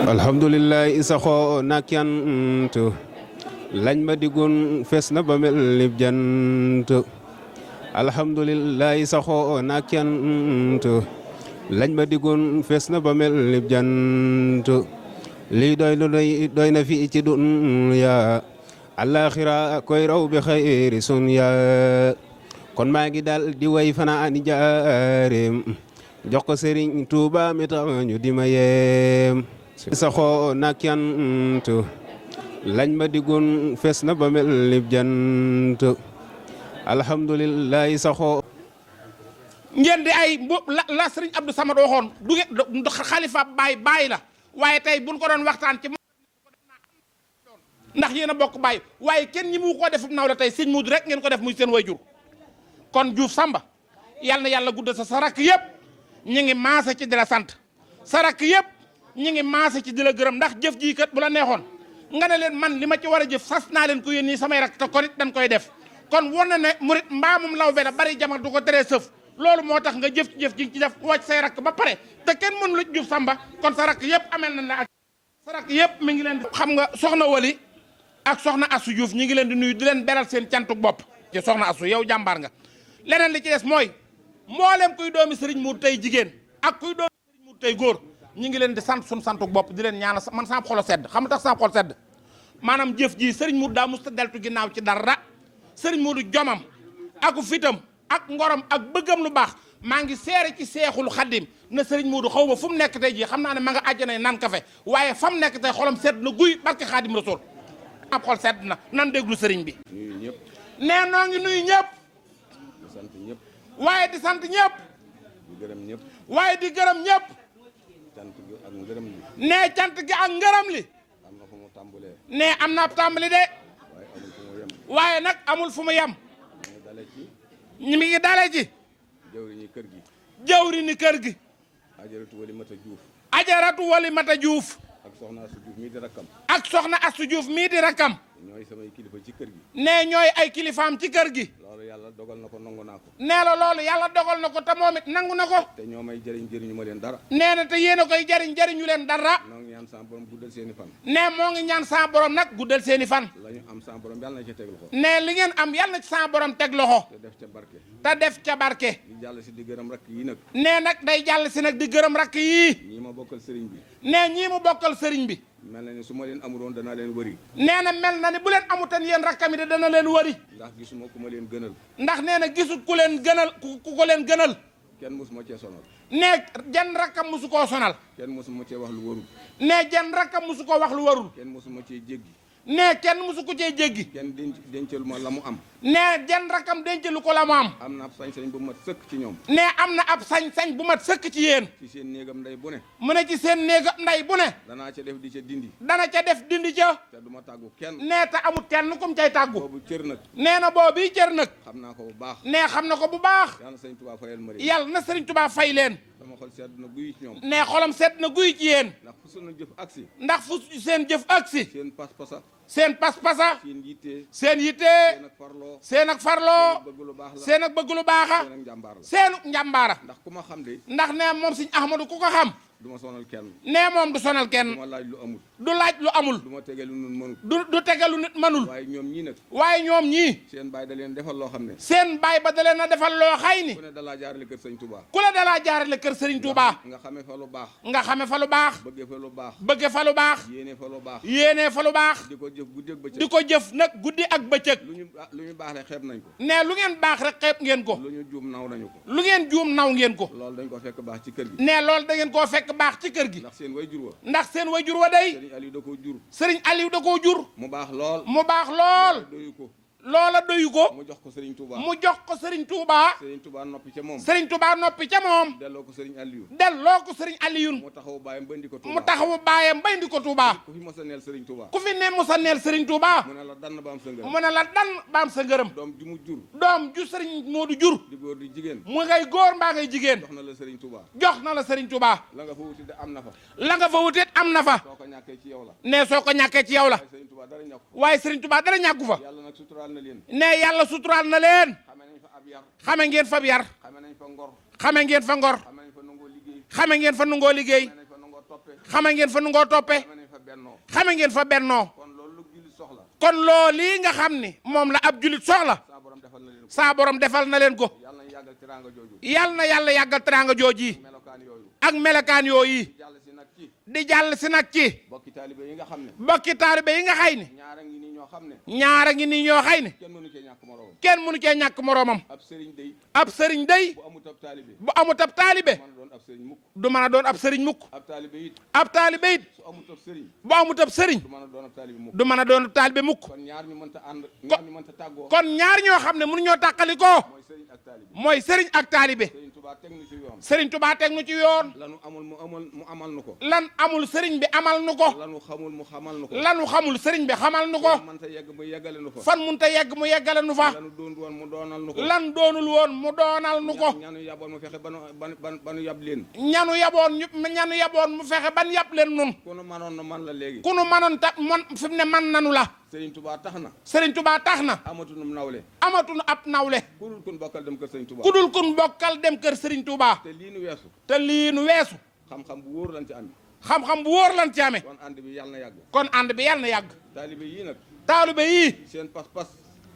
alhamdulillah isaxoo nak yant lañ ma diggoon fees na ba mel ni jant alhamdulillah isaxoo nak yant lañ ma diggoon fees na ba mel ni jant lii doy na fi ci dunya alaxira koy raw bi xayri sunya kon maa ngi daal di way fanaani jaareem jox ko Serigne Touba mi tax ñu di ma yeem saxoo nak yant lañ ma diggoon fees na ba mel ni jant alhamdulillah saxoo ngeen di ay la Serigne Abdou Samad waxoon du xalifa baay la waaye tey buñ ko doon waxtaan ci ndax yéen a bokk baay waaye kenn ñi mu ko def naw la tey sëñ Muudu rek ngeen ko def muy seen wayjur kon Diouf Samba yal na yàlla guddal sa rakk yëpp ñu ngi maase ci di la sant sa rakk yëpp ñu ngi maase ci di la gërëm ndax jëf jii kat bu la neexoon nga ne leen man li ma ci war a jëf sas naa leen ko yéen ñii samay rakk te kon it dañ koy def kon won na ne murit mbaamum law be la bari jamal du ko teree sëf loolu moo tax nga jëf ci jëf ji ci def wàcc say rakk ba pare te kenn mënu la Diouf Samba kon sa rakk yëpp amel nañ la ak sa rakk yëpp mi ngi leen di xam nga soxna Wali ak soxna Assou Diouf ñi ngi leen di nuyu di leen beral seen cantuk bopp ci soxna Assou yow jàmbaar nga leneen li ci des mooy mboolem kuy doomi Serigne Mour tey jigéen ak kuy doomi Serigne Mour tey góor ñi ngi leen di sant suñu santuk bopp di leen ñaanal man sama xol sedd xam nga tax sama xol sedd maanaam jëf ji Serigne Mour daa musta deltu ginnaaw ci dara Serigne Mour jomam aku fitam ak ngorom ak bëggam lu baax maa ngi seere ci seexul xaddim na Serigne Mour xaw ma fu mu nekk tey jii xam naa ne ma nga àjjana naan kafe waaye fa mu nekk tey xolam sedd na guy barke Xaadim Rasuul ab xol sedd na nan déglu Serigne bi nee noo ngi nuyu ñëpp sant ñëpp waaye di sant ñëpp di gërëm ñëpp waaye di gërëm ñëpp cant gi ak ngërëm li nee cant gi ak ngërëm li am na fu mu tàmbalee nee am na ab tàmbali de waaye nag amul fu mu yem ñu dale ci mi ngi dale ci jawriñu kër gi jawriñu kër gi ajaratu Wali Mata Diouf ajaratu Wali Mata Diouf ak soxna Assou Diouf mii di rakkam ak soxna Assou Diouf mii di rakkam ñooy samay kilifa ci kër gi nee ñooy ay kilifaam ci kër gi loolu yàlla dogal na ko nangu naa ko nee la loolu yàlla dogal na ko te moom it nangu na ko te ñoo may jëriñ jëriñu ma leen dara nee na te yéen a koy jëriñu leen dara noo ngi ñaan sa borom guddal seeni fan nee moo ngi ñaan sa borom nag guddal seeni fan la ñu am sa borom yàlla na ci teg loxo nee li ngeen am yàlla na ci sa borom teg loxo te def ca barke te def ca barke di jàll si di gërëm rakk yi nag nee nag day jàll si nag di gërëm rakk yii ñii ma bokkal sëriñ bi nee ñii mu bokkal sëriñ bi mel na ni su ma leen amuloon danaa leen wëri nee na mel na ni bu leen amutan yéen rakkam yi de dana leen wëri ndax gisuma ku ma leen gënal ndax nee na gisul ku leen gënal ku ko leen gënal kenn mosuma cee sonal nee jan rakkam mosu koo sonal kenn mosuma cee wax lu warul nee jan rakkam mosu koo wax lu warul kenn mosuma cee jéggi nee kenn mosu ko cee jéggi kenn dencalu ma la mu am nee jan rakkam dencalu ko la mu am na ab sañ-sañ bu mat sëkk ci ñoom nee am na ab sañ-sañ bu mat sëkk ci yéen ci seen néegam ndey bu ne mu ne ci seen néegam ndey bu ne danaa ca def di ca dindi dana ca def dindi ca te du ma tàggu kenn nee te amul kenn kum cay tàggu boobu cër nag nee na boobu cër nag xam naa ko bu baax nee xam na ko bu baax yàlla na sëñ Tuubaa fayal ma yàlla na sëriñ Tuubaa fay leen sama xol sedd na guy ci ñoom nee xolam sedd na guy ci yéen ndax fu sunu jëf agsi ndax fu seen jëf agsi seen pas-pasa seen pas-pasa seen yitte seen yitte seen ak farloo seen ak farloo bëgg lu baax la seen ak bëgg lu baaxa seen ak njàmbaar la seenu njàmbaara ndax ku ma xam de ndax nee moom Sëriñ Ahmadu ku ko xam du ma sonal kenn nee moom du sonal kenn du ma laaj lu amul du laaj lu amul du ma tege lu nun mënul du tegalu nit mënul waaye ñoom ñii nag waaye ñoom ñii seen baay da leen defal loo xam ne seen baay ba da leen a defal loo xay ni ku ne dalaa jaarale kër sëñ Touba ku la dalaa jaarale kër Sëriñ Touba nga xame fa lu baax nga xame fa lu baax bëgge fa lu baax bëgge fa lu baax yéene fa lu baax yéene fa lu baax di ko jëf guddi ak bëccëg di ko jëf nag guddi ak bëccëg lu ñu baax rek xeeb nañ ko nee lu ngeen baax rek xeeb ngeen ko lu ñu juum naw nañu ko lu ngeen juum naw ngeen ko loolu dañ ko fekk baax ci kër gi nee loolu da ngeen koo fekk baax ci kër gi ndax seen way jur wa ndax seen wayjur wa day Serigne Aliou da koo jur Sëriñ Aliou da koo jur mu baax lool mu baax lool doyu ko loola doyu ko mu jox ko Serigne Touba mu jox ko Sëriñ Touba Serigne Touba noppi ca moom Sëriñ Touba noppi ca moom delloo ko Serigne Aliou delloo ko Sëriñ Aliyun mu taxawu baayam ba indi ko Touba mu taxawu baayam ba indi ko Touba ku fi mos a neel Serigne Touba ku fi ne musa neel Sëriñ Touba mu ne la dann ba am sa ngërëm mu ne la dan ba am sa ngërëm doom ju mu jur doom ju Sëriñ Moodu jur di góor di jigéen mu ngay góor mbaa ngay jigéen jox na la Serigne Touba jox na la Sëriñ Touba la nga fa wuti de am na fa la nga fa wutit am na fa soo ko ñàkkee ci yow la ne soo ko ñàkkee ci yow la waaye Serigne Touba dara ñàkk ko waaye Sëriñ Touba dara ñàkku fa yàlla nag suturaal na leen ne yàlla suturaal na leen xame nañ fa ab yar xame ngeen fa yar xame nañ fa ngor xame ngeen fa ngor xame nañ fa nangoo liggéey xame ngeen fa nungoo liggéey xame nañ fa nangoo xame ngeen fa nu ngoo toppe xame ngeen fa bennoo kon loolu lii nga xam ni moom la ab julit soxla saa borom defal na leen ko yal na yàlla yàggal teraanga jooji ak melokaan yooyu di jàll si nag ci bokki taalibe yi nga xam ne bokki taalibe yi nga xay ni ñaara ngi nii ñoo xam ne ñaara ngi nii ñoo xay ni kenn mënu cee ñàkk moroomam kenn mënu cee ñàkk moroomam ab sëriñ day ab sëriñ day bu amut ab taalibe bu amut ab taalibe mën a doon ab sëriñ mukk du mën a doon ab sëriñ mukk ab taalibe it ab taalibe it su amut ab sëriñ bu amut ab sëriñ du mën a doon ab taalibe mukk du mën a doon ab taalibe mukk kon ñaar ñu mënta ànd ñaar ñu mënta tàggoo kon ñaar ñoo xam ne mënu ñoo tàqalikoo mooy sëriñ ak taalibe mooy sëriñ ak taalibe sëriñ Tuubaa teg nu ci yoon sëriñ Tuubaa teg nu ci yoon lanu amul mu amal nu ko lan amul sëriñ bi amal nu ko lanu xamul mu xamal nu ko lanu xamul sëriñ bi xamal nu ko mënta yegg mu yeggale nu fa fan munta yegg mu yeggale nu fa lanu doon woon mu doonal nu ko lan doonul woon mu doonal nu ko ñaanu yaboon mu fexe banu yab leen ñanu yaboon mu fexe ban yab leen nun ku nu manoon na man la léegi ku nu manoon ta man fi mu ne man nanu la sëriñ Tuubaa tax na sëriñ Tuubaa tax na amatunum nawle amatunu ab nawle ku dul kun bokkal dem kër sëriñ Tuubaa ku dul kun bokkal dem kër sëriñ Tuubaa te lii nu weesu te lii nu weesu xam-xam bu wóor lañ ci am xam-xam bu wóor lan ci amee kon ànd bi yàlla na yàgg kon ànd bi yàlla na yàgg taalibe yii nag taalibe yii seen pas-pas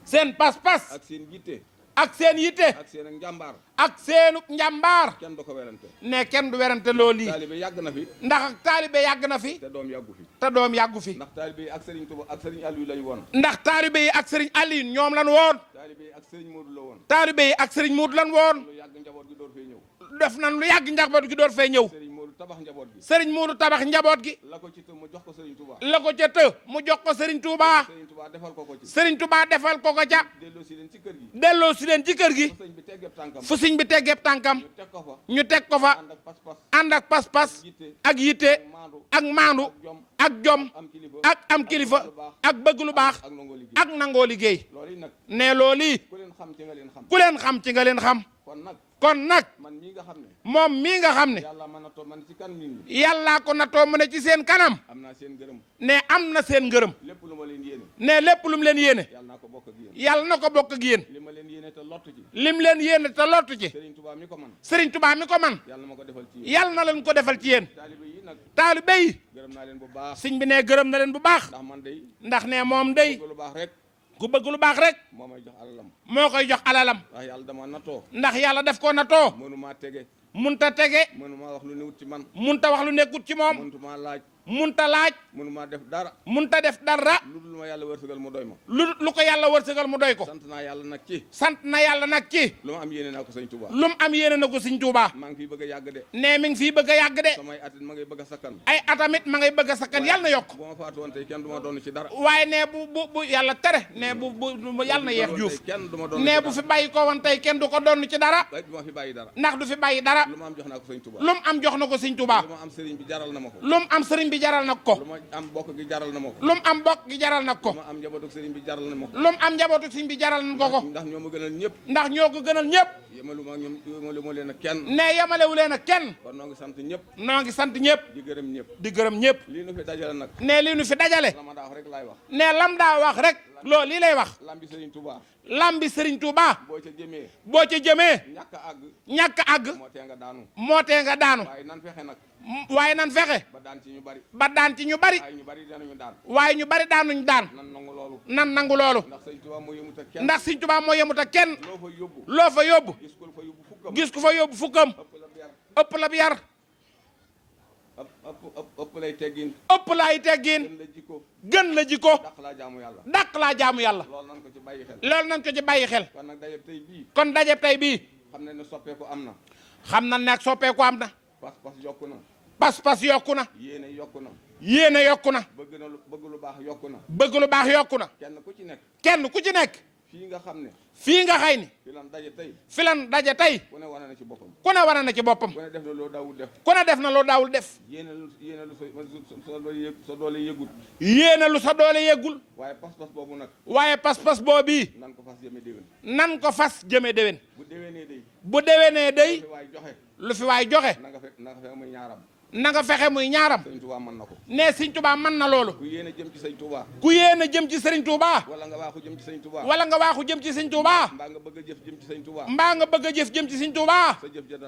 seen pas-pas ak seen yitte ak seen yitte ak seen ak njàmbaar ak seenu njàmbaar kenn du ko werante ne kenn du werante loolu yi taalibe yàgg na fi ndax ak taalibe yàgg na fi te doom yàggu fi te doom yàggu fi ndax taalibe yi ak sëriñ Tuubaa ak sëriñ Aliou lañu woon ndax taalibe yi ak sëriñ Aliou ñoom lan woon taalibe yi ak sëriñ Modou la woon taalibe yi ak sëriñ Moodu lan woon lu yàgg njaboot gi door fee ñëw def nan lu yàgg njaboot gi door fee ñëw sëriñ Modou tabax njaboot gi sëriñ Moodu tabax njaboot gi la ko ci te mu jox ko sëriñ Tuubaa la ko ca të mu jox ko sëriñ Touba sëriñ Tuubaa defal ko ci sëriñ Touba defal ko ca delloo si leen ci kër gi delloo si leen ci kër gi sëriñ bi teggeeb tànkam fu sëriñ bi teggeeb tànkam ñu teg ko fa ñu teg ko fa ànd ak pas-pas ànd ak pas-pas yitte ak yitte maandu ak maandu jom ak jom am kilifa ak am kilifa ak bëgg lu baax ak nangoo liggéey ak nangoo liggéey loolu yi nag ne loolu yi ku leen xam ci nga leen xam ku leen xam ci nga leen xam kon nag man mii nga xam ne moom mii nga xam ne yàlla mën na too man ci kan nit ñi yàllaa ko natoo mu ne ci seen kanam am naa seen gërëm ne am na seen ngërëm lépp lu ma leen yéene ne lépp lu mu leen yéene yàlla naa ko bokk ak yéen yàlla na ko bokk ak yéen li ma leen yéene te lottu ci lim leen yéene te lottu ci Serigne Touba mi ko man Serigne Touba mi ko man yàlla na ma ko defal ci yéen yàlla na leen ko defal ci yéen taalibe yi nag taalibe yi gërëm naa leen bu baax sëñ bi ne gërëm na leen bu baax ndax man day ndax ne moom day bëgg lu baax rek ku bëgg lu baax rek moo may jox alalam moo koy jox alalam ndax yàlla dama natoo ndax yàlla def ko natoo mënumaa tege munta tege mënumaa wax lu newut ci man munta wax lu nekkut ci moom mënumaa laaj munta laaj mënumaa def dara munta def dara lu dul ma yàlla wërsëgal mu doy ma lu ko yàlla wërsëgal mu doy ko sant naa yàlla nag ci sant na yàlla nag ci lu ma am yéene naa ko sëñ Touba lu mu am yéene na ko sëñ Touba maa ngi fiy bëgg a yàgg de ne mi ngi fii bëgg a yàgg de samay atit ma ngay bëgg a sakkan ay atamit ma ngay bëgg a sakkan yàlla na yokk bu ma faatu woon tey kenn du ma doon ci dara waaye ne bu yàlla tere ne bu yàlla na yeex juuf kenn du ma doon ne bu fi bàyyi ko woon tey kenn du ko doon ci dara du ma fi bàyyi dara ndax du fi bàyyi dara lu ma am jox naa ko sëñ Touba lu mu am jox na ko sëñ Touba lu ma am sëriñ bi jaral na ma ko lu mu am sëriñ bi jaral na ko lu ma am bokk gi jaral na ma ko lu mu am bokk gi jaral na ko lu ma am njabootu sëriñ bi jaral na ma ko lu mu am njabootu sëriñ bi jaral na ko ndax ñoo ma gënal ñëpp ndax ñoo ko gënal ñëpp yemalu ma ñoom yemalu ma leen ak kenn ne yemalewu leen ak kenn kon noo ngi sant ñëpp noo ngi sant ñëpp di gërëm ñëpp di gërëm ñëpp lii nu fi dajale nag ne lii nu fi dajale la ma daa wax rek laay wax ne lam daa wax rek loolu lii lay wax lambi sëriñ Touba lambi sëriñ Touba boo ca jëmee boo ca jëmee ñàkk a àgg ñàkk a àgg moo tee nga daanu moo tee nga daanu waaye nan fexe nag waaye nan fexe ba daan ci ñu bari ba daan ci ñu bari waaye ñu bari danañu daan waaye ñu bari daanuñ daan nan nangu loolu nan nangu loolu ndax sëriñ Touba moo yëmut ak kenn ndax sëriñ Touba moo yemut ak kenn loo fa yóbbu loo fa yóbbu gis ko fa yóbbu fukkam gis ku fa yóbbu fukkam ëpp la yar ëpp la yar ëpp lay teggin ëpp laay teggiin gën la jikko gën la jikko dàq laa jaamu yàlla dàq laa jaamu yàlla loolu nan ko ci bàyyi xel loolu nañ ko ci bàyyi xel kon nag dajeb tey bii kon dajeb tey bii xam ne ne soppeeku am na xam na ne ak soppeeku am na pas-pas yokku na pas-pas yokku na yéene yokku na yéene yokku na bëgg lu baax yokku na bëgg lu baax yokku na kenn ku ci nekk kenn ku ci nekk fii nga xam ne fii nga xay ni fi lan daje tey fi lan daje tey ku ne wane na ci boppam ku ne wane na ci boppam ku ne def na loo daawul def ku ne def na loo daawul def yéene lu sa doole yëgul yéene lu sa doole yeggul waaye pas-pas boobu nag waaye pas-pas boobii nan ko fas jëme déwén nan ko fas jëme déwén bu déwénee day bu déwénee day fi waay joxe lu fi waay joxe na nga fekk muy ñaaram na nga fexe muy ñaaram. sëñ Touba mën na ko. ne sëñ Touba mën na loolu. ku yéene jëm ci sëñ Touba. ku yéene jëm ci sëriñ Touba. wala nga waaxu jëm ci sëñ Touba. wala nga waaxu jëm ci sëñ Touba. mbaa nga bëgg a jëf jëm ci sëñ Touba. mbaa nga bëgg a jëf jëm ci sëñ Touba. sa jëf ja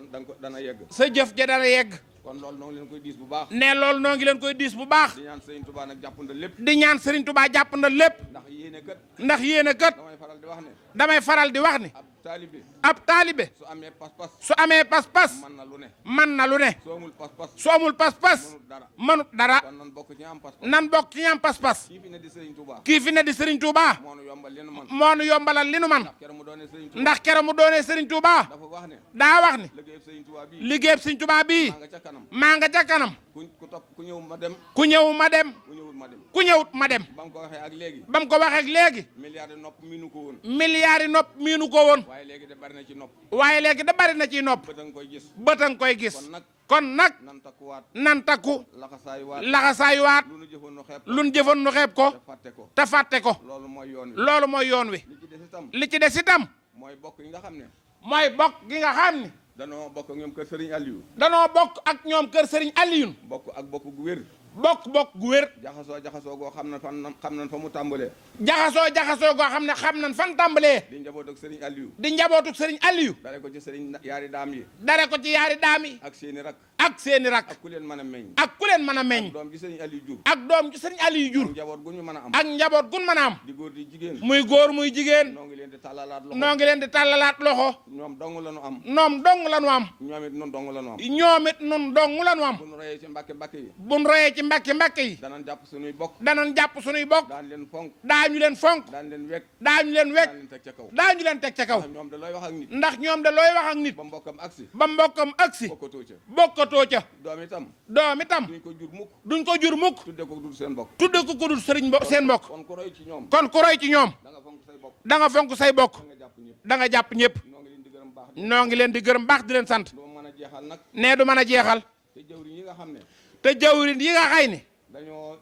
dana yegg. sa jëf ja dana yegg. kon loolu noo ngi leen koy diis bu baax. ne loolu noo ngi leen koy diis bu baax. di ñaan sëñ Touba nag jàppandal lépp. di ñaan sëriñ Touba jàpp na lépp. ndax yéene kat. ndax yéene kat. damay faral di wax ne. damay faral di wax ni. ab taalibe. ab taalibe. su amee pas-pas. su amee pas-pas. mën na lu ne. mën na lu ne. su amul pas-pas. su amul pas-pas. mënut dara. mënut dara. kon nan bokk ci am pas-pas. nan bokk ci ñam pas-pas. kii fi ne di sëriñ Touba. kii fi ne di sëriñ Touba. moo nu yombal li nu man. moo nu yombalal li nu man. ndax keroog mu doonee sëriñ Touba. ndax keroog mu doonee sëriñ Touba. dafa wax ne. daa wax ni. liggéeyub sëriñ Touba bii. liggéeyub sëriñ Touba bii. maa nga ca kanam. maa nga ca kanam. ku topp ku ñëw ma dem. ku ñëw ma dem. ku ñëwul ma dem. ku ñëwut ma dem. ba mu ko waxee ak léegi. ba mu ko waxee ak léegi. milliards de nopp miinu ko woon. milliards yi nopp miinu ko woon. waaye léegi de bari na ci nopp. waaye léegi da bari na ciy nopp. bët a nga koy gis. bët a nga koy gis. kon nag. kon nag. nan takkuwaat. nan takku. laxasaayuwaat. laxasaayuwaat. lu nu jëfoon nu xeeb. lu nu jëfoon nu xeeb ko. te fàtte ko. te fàtte ko. loolu mooy yoon wi. loolu mooy yoon wi. li ci des itam. li ci des itam. mooy bokk yi nga xam ne. mooy bokk gi nga xam ni. danoo bokk ak ñoom kër Serigne Aliou. danoo bokk ak ñoom kër Serigne Alioune. bokk ak bokk gu wér. bokk gu wér. jaxasoo goo xam nan fa mu tàmbalee. jaxasoo goo xam ne xam nañ fan tàmbalee. di njaboot ak Serigne Aliou. di njabootuk Serigne Aliou. dare ko ci Serigne yaari daam yi. dare ko ci yaari daam yi. ak seeni rak. ak seeni rak. ak ku leen mën a meññ. ak ku leen mën a meññ. ak doom ji Serigne Aliou jur. ak doom ji Serigne Aliou jur. ak njaboot gu ñu mën a am. ak njaboot gun mën a am. di góor di jigéen. muy góor muy jigéen. noo ngi leen di tàllalaat loxo. noo ngi leen di tàllalaat loxo. ñoom dong la nu am. ñoom dong la nu am. ñoom it nun dong la nu am. ñoom it nun dong la nu am. bu nu royee ci mbàkke yi. buñ royee ci mbàkke yi. danañ jàpp suñuy bokk. danañ jàpp suñuy bokk. daan leen fonk. daañu leen fonk. daan leen wekk. daañu leen wekk. daan leen teg ca kaw. daañu leen teg ca kaw. ndax ñoom da looy wax ak nit. ndax ñoom da looy wax ak nit. ba mbokkam agsi. ba mbokkam agsi. bokkatoo ca. bokkatoo ca. doom itam. doom itam. duñ ko jur mukk. duñ ko jur mukk. tudde ko dul seen bokk. tudde ko ku dul sëriñ seen mbokk. kon ku roy ci ñoom. kon ku roy ci ñoom. da nga fonk say bokk. da nga fonk say bokk. da nga jàpp ñëpp. da nga jàpp ñëpp. noo ngi leen di gërëm baax. noo ngi leen di gërëm baax di leen sant. doo mën a jeexal nag. nee du mën a jeexal. te jawriñ yi nga xam ne. te jawriñ yi nga xay ni. dañoo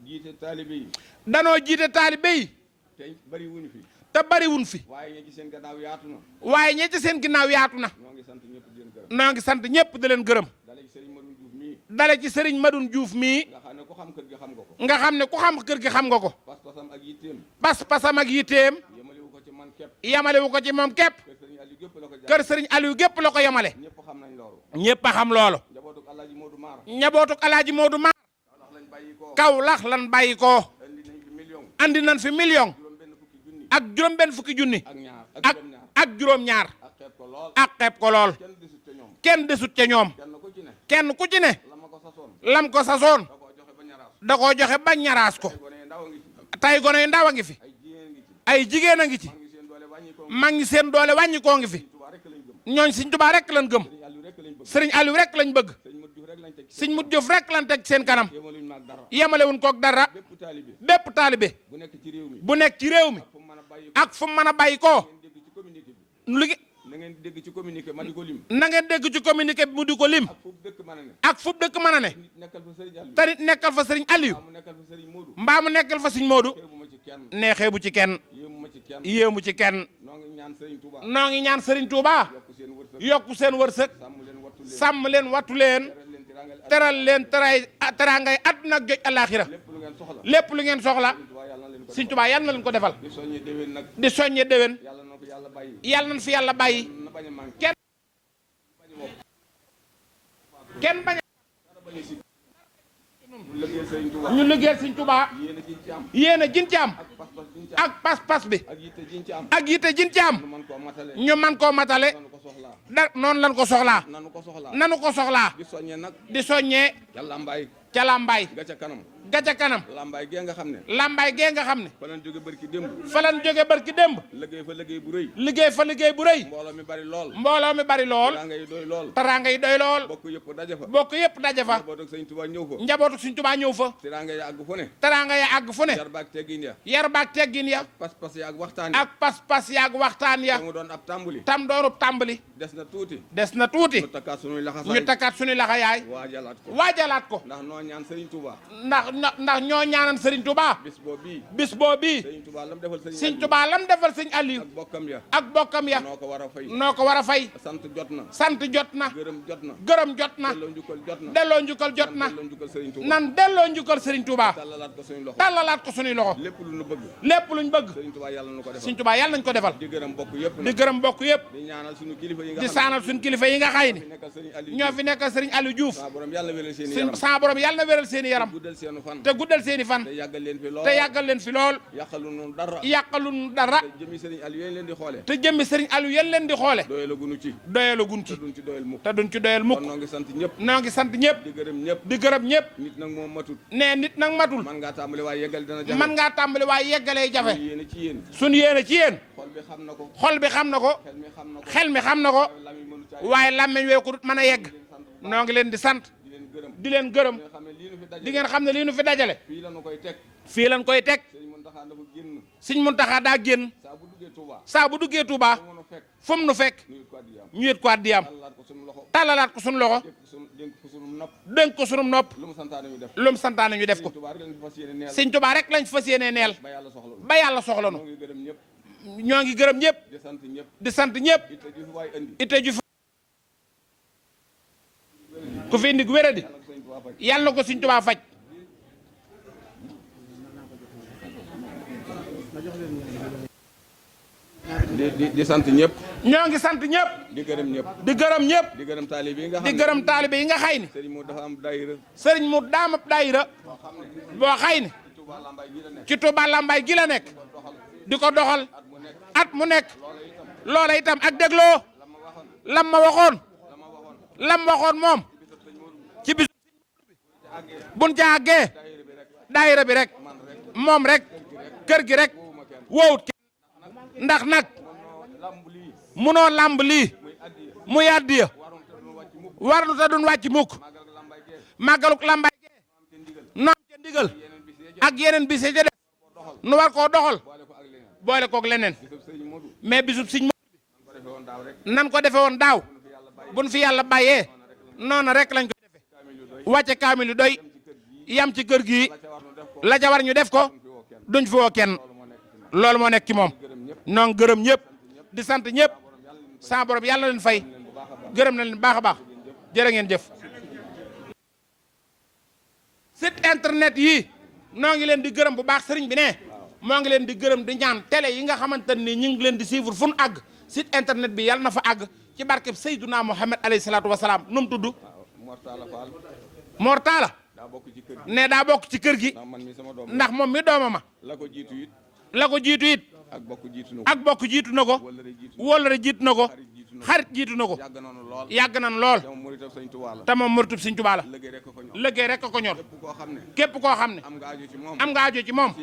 jiite taalibe yi. danoo jiite taalibe yi. te bari wuñu fi. te bariwun fi. waaye ñi ci seen gannaaw yaatu na. waaye ñi ci seen ginnaaw yaatu na. ñoo ngi sant ñëpp di leen gërëm. noo ngi sant ñëpp di leen gërëm. dale ci Serigne Madoune Diouf mii. dale ci Serigne Madoune Diouf mii. nga xam ne ku xam kër gi xam nga ko. nga xam ne ku xam kër gi xam nga ko. pas-pasam ak yitteem. pas-pasam ak yitteem. yemalewu ko ci man képp. yamalewu ko ci moom képp. kër Serigne Aliou gépp la ko kër Serigne Aliou gépp la ko yamale. ñëpp xam nañ loolu. ñëpp a xam loolu. njabootuk Alaaji Modou Maar. njabootuk Alaaji Modou Maar. Kaolack lan bàyyi ko. andi nañ fi million. ak juróom-benn fukki junni. ak juróom-ñaar. ak xeeb ko lool. kenn desut ca ñoom. kenn ku ci ne. lam ko sasoon. da koo joxe ba ñaraas ko. tay gone yu ndaw a ngi fi. ay jigéen a ngi ci. mag ngi seen doole wàññi koo ngi fi. ñooñ Sëriñ Tuubaa rek lañ gëm. Sëriñ Aliou rek lañ bëgg. Sëriñ Mut Joof rek lañ teg seen kanam. yemalewuñ koog dara. bépp taalibe. bu nekk ci réew mi. ak fu mu mën a bàyyi koo. na ngeen dégg ci communiqué ma di ko lim. na ngeen dégg ci communiqué bi mu di ko lim. ak fu dëkk mën a ne. te nit nekkal fa Serigne Aliou. mbaa mu nekkal fa Serigne Modou. neexee bu ci kenn. yéemu ci kenn. noo ngi ñaan Serigne Touba. yokku seen wërsëg. sàmm leen wattu leen. teral leen teraangay àdduna ak joj alaaxira. lépp lu ngeen soxla. Serigne Touba yàlla na leen ko defal. di soññe déwén. yàlla nañ fi yàlla bàyyi. kenn bañ ñu liggéeyal Sëriñ Tuubaa. yéen a jin ci am. ak pas-pas bi. ak yitte jin ci am. ñu man koo matale. noonu lan ko soxlaa. nanu ko soxlaa. di soññee. ca Lambaay. ga ca kanam. Lambaay gee nga xam ne. Lambaay gee nga xam ne. fa lañ jóge barki démb. fa lañ jóge barki démb. liggéey fa liggéey bu rëy. liggéey fa liggéey bu rëy. mbooloo mi bari lool. mbooloo mi bari lool. teraanga yi doy lool. teraanga yi doy lool. bokk yëpp daje fa. bokk yëpp daje fa. njabootu Sëriñ Tuubaa ñëw fa. njabootu Sëriñ Tuubaa ñëw fa. teraanga ya àgg fu ne. teraanga ya àgg fu ne. yar baak teggin ya. yar baak teggin ya. pas-pas ya ak waxtaan ya. ak pas-pas ya ak waxtaan ya. mu doon ab tàmbali. tam doonub tàmbali. des na tuuti. des na tuuti. ñu takkaat suñuy laxasaay. ñu takkaat suñuy laxayaay. waajalaat ko. waajalaat ko. ndax noo ñaan Sëriñ Tuubaa. ndax ndax ñoo ñaanan Serigne Touba bis boobu Serigne Touba lam defal Serigne Aliou ak bokkam ya noo ko war a fay sant jot na gërëm jot na delloo njukkal jot na nan delloo njukkal Serigne Touba tàllalaat ko suñuy loxo lépp luñ bëgg Serigne Touba yàlla nañ ko defal di gërëm bokk yëpp di saanal suñu kilifa yi nga xay ni ñoo fi nekkal Serigne Aliou Diouf sa borom yàlla na wéral seeni yaram te guddal seeni fan te yàggal leen fi lool yàqalunu dara te jëmmi Serigne Aliou yéen leen di xoole doyalagun ci te duñ ci doyal mukk noo ngi sant ñëpp di gërëm ñëpp ne nit nag matul man ngaa tàmbali waaye yeggalee jafe suñ yéene ci yéen xol bi xam na ko xel mi xam na ko waaye làmmeñ wee ko mën a yegg noo ngi leen di sant di leen gërëm di ngeen xam ne lii nu fi dajale fii lañ koy teg Sëñ Muntaxa daa génn saa bu duggee Touba fu mu nu fekk ñu yët ko addiyam tàllalaat ko suñu loxo dénk ko sunu nopp lu mu santaane ñu def ko Sëñ Touba rek lañ fas yéenee neel ba yàlla soxla nu ñoo ngi gërëm ñëpp di sant ñëpp ite ju ku fi indi wéradi yàlla na ko Sëñ Touba faj di sant ñëpp ñoo ngi sant ñëpp di gërëm ñëpp di gërëm ñëpp di gërëm taalibe yi nga xam di gërëm taalibe yi nga xay ni sëriñ mu dafa am daayira sëriñ mu daam ab daayira boo xay ni ci Touba Lambaye gi la nekk di ko doxal at mu nekk loola itam ak dégloo lam waxoon moom ci bis buñ ca àggee daayira bi rek moom rek kër gi rek woowut ndax nag munoo làmb lii muy addiya warnu ta duñ wàcc mukk màggaluk Lambaye gee noom ca ndigal ak yeneen bis yi ca def nu war koo doxal boole koog leneen mais bisub Sëñ Moodu bi nan ko defe woon daaw buñ fi yàlla bàyyee noonu rek lañ koy defe wàcce kaamil yu doy yam ci kër gi la ca war ñu def ko duñ fi woo kenn loolu moo nekk ci moom noon gërëm ñëpp di sant ñëpp sa borom yàlla leen fay gërëm na leen baax a baax jërë ngeen jëf site internet yi noo ngi leen di gërëm bu baax sëriñ bi ne moo ngi leen di gërëm di ñaan télé yi nga xamante ni ñu ngi leen di suivre fu nu àgg site internet bi yàlla na fa àgg ci barkeb Seyduna Muhammad alayhi salaatu wasalaam nu mu tudd Mor Talla ne daa bokk ci kër gi ndax moom mi doomama la ko jiitu it ak bokk jiitu na ko wóllare jiitu na ko xarit jiitu na ko yàgg nan lool te moom muritub Sëñ Tuubaa la liggéey rek ko ñor képp koo xam ne am nga aajo ci moom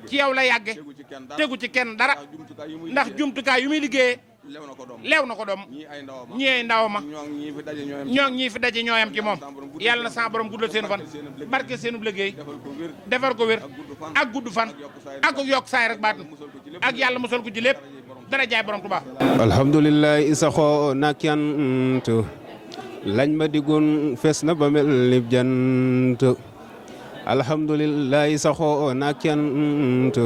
ci yow la yàgge tegu ci kenn dara ndax jumtukaay yu muy liggéeyee leew na ko doom ñii ay ndawama ñoo ñii fi daje ñooyam ci moom yàlla na sa borom guddal seen fan barke seenub liggéey defar ko wér ak gudd fan ak yokk saay rek baat ak yàlla musal ko ci lépp dara jaay borom Tuubaa alhamdulillah isaxoo nakyant lañ ma diggoon fees na ba mel ni jant alhamdulillah isaxoo nakyant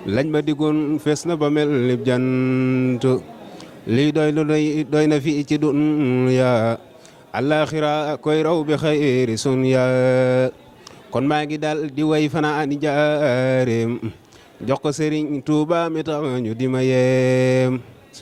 lañ ma diggoon fees na ba mel ni jant lii doy na fi ci dunya alaxira koy raw bi xayri sunya kon maa ngi daal di way fanaani jaareem jox ko Serigne Touba mi tax ñu di ma yeem